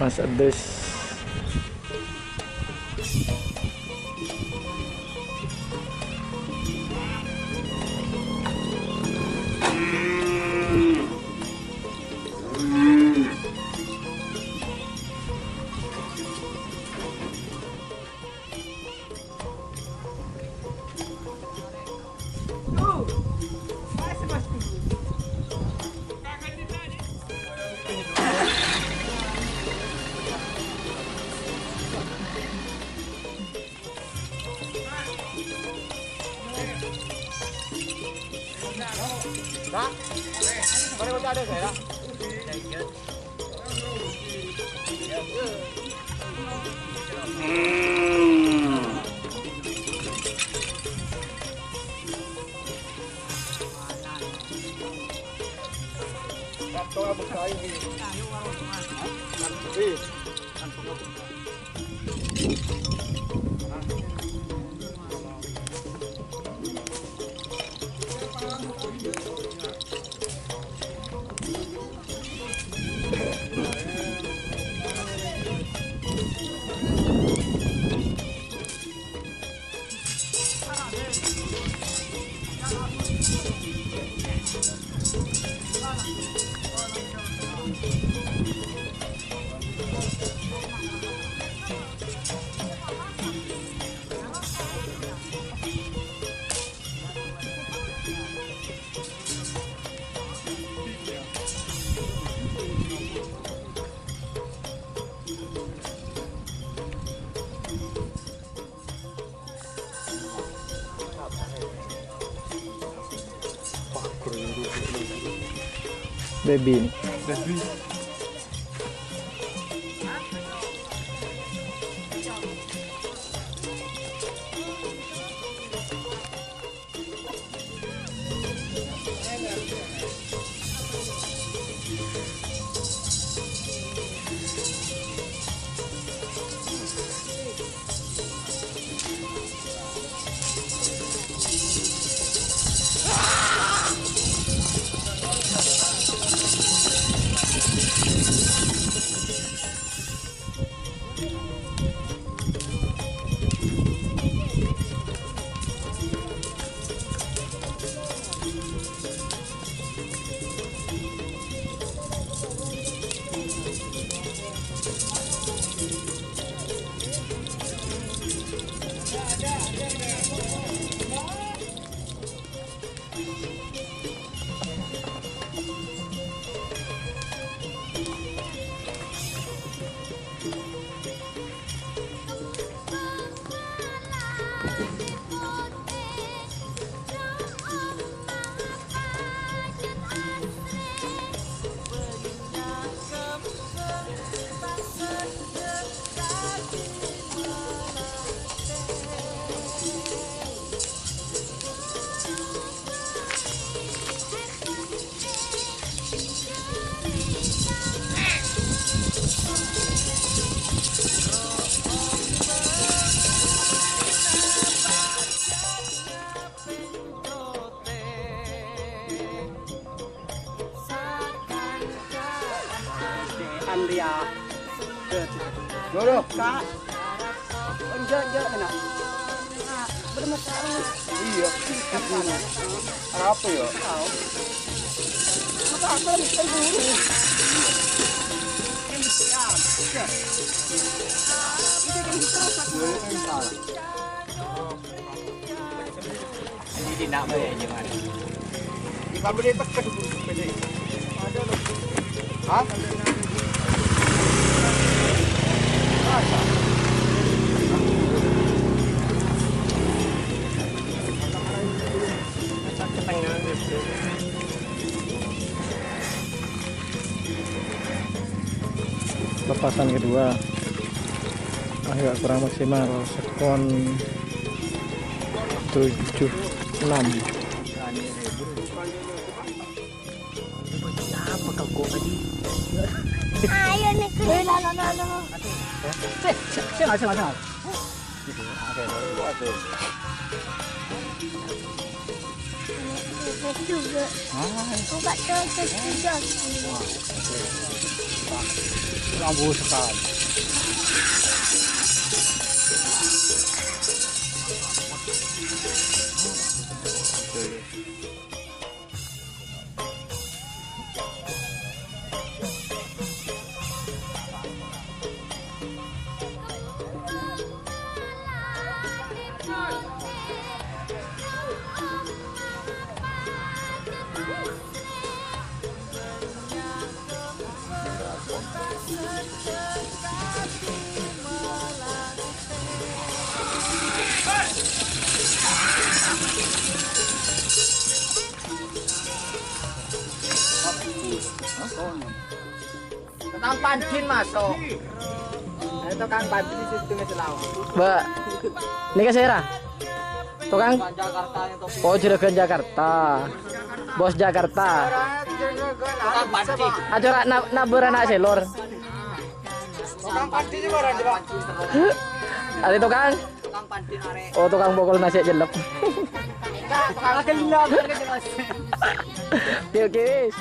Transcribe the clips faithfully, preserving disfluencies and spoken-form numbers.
Mas Adus. Baby ini. Baby. Andria. Dulu, Kak. Enjak, enjak, kena. Bermasalah. Iya. Apa ya? Tahu. Apa aku lagi terburu? Ini nak bayar gimana? Hah? Lepasan kedua agak kurang maksimal, sekon tujuh enam. Apa kau kok tadi? Ayo nih. Eh, lah, lah, lah, lah. Cek, cek, cek, cek, cek. Itu, Bu. Ah, buka terus, terus, terus. Rambu sekali. Tukang panjin masuk. Ayo, tukang panjin sistemnya selalu. Mbak, ini ke Sera? Tukang? Oh, juragan Jakarta. Bos Jakarta. Tukang panjin. Aja ora na-, nabur anak selor. Tukang panjin juga orang Jawa. Ada tukang? Tukang panjin, arek. Oh, tukang bokol nasi jelek. Nah, tukang gelap. Oke, oke, wis.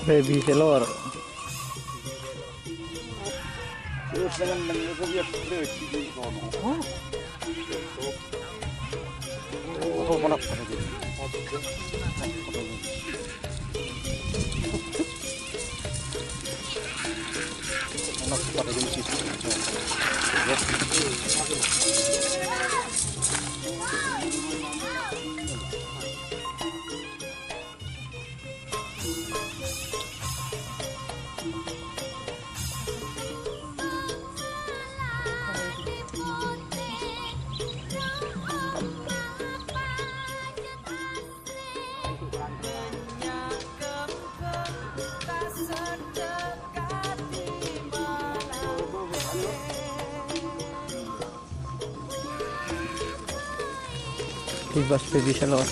Baby selor. Bebas baby selor.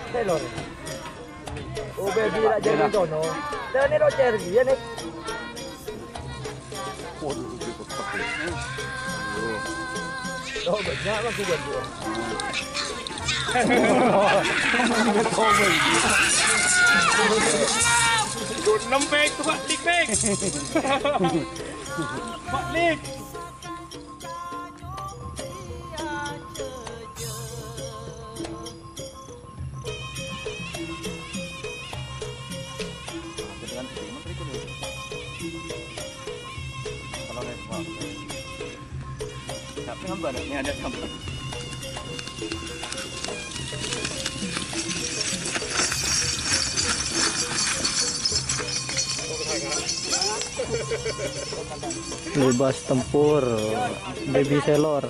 Selor. Oh, baby, rak jadi kono. Dan ini rocer dia nih. Waduh, gede banget. Oh, banyak lagu buat gua. Nempel tuh, Pak Lik, Lik. Pak Lik. Bebas tempur, baby selor.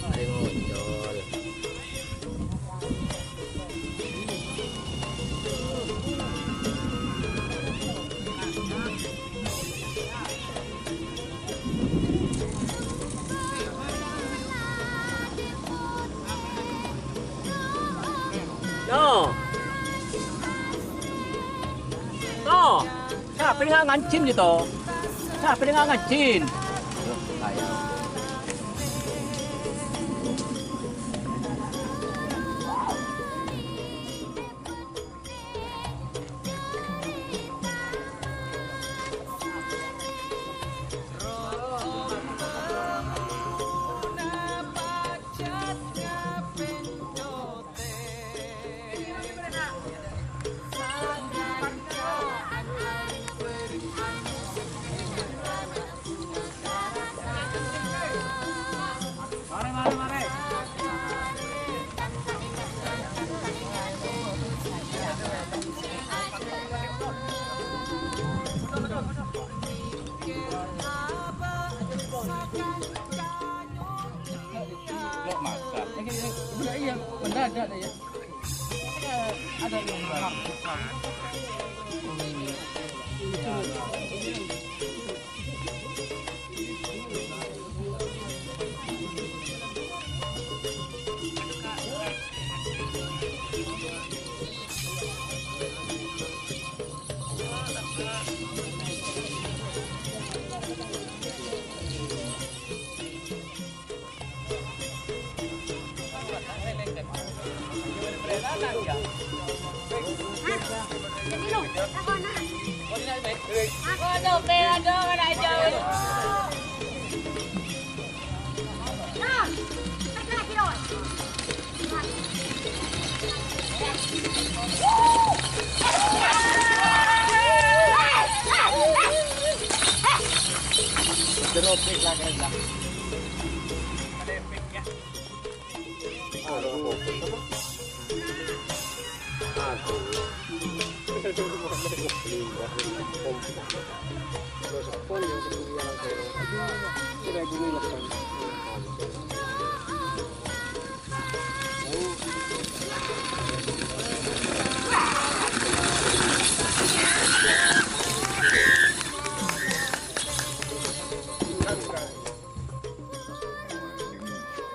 Ada ngoncol. Palèng nganjin gitu. Nah, palèng nganjin. Lo makan. Iya, iya, mendadak ya. Ada yang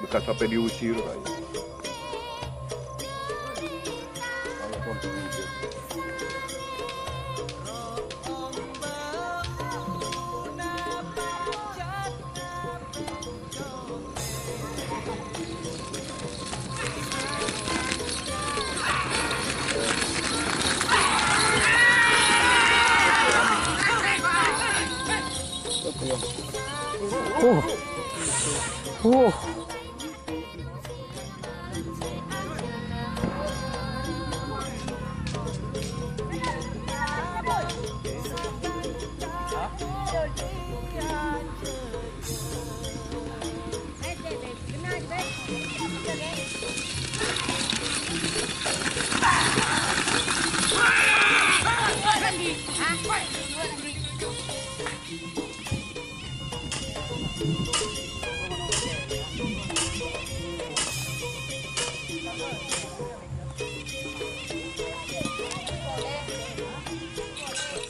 Bekas sampai diusir, Pak. Oh. Oh.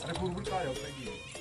Arè buru-buru kaya apa iki?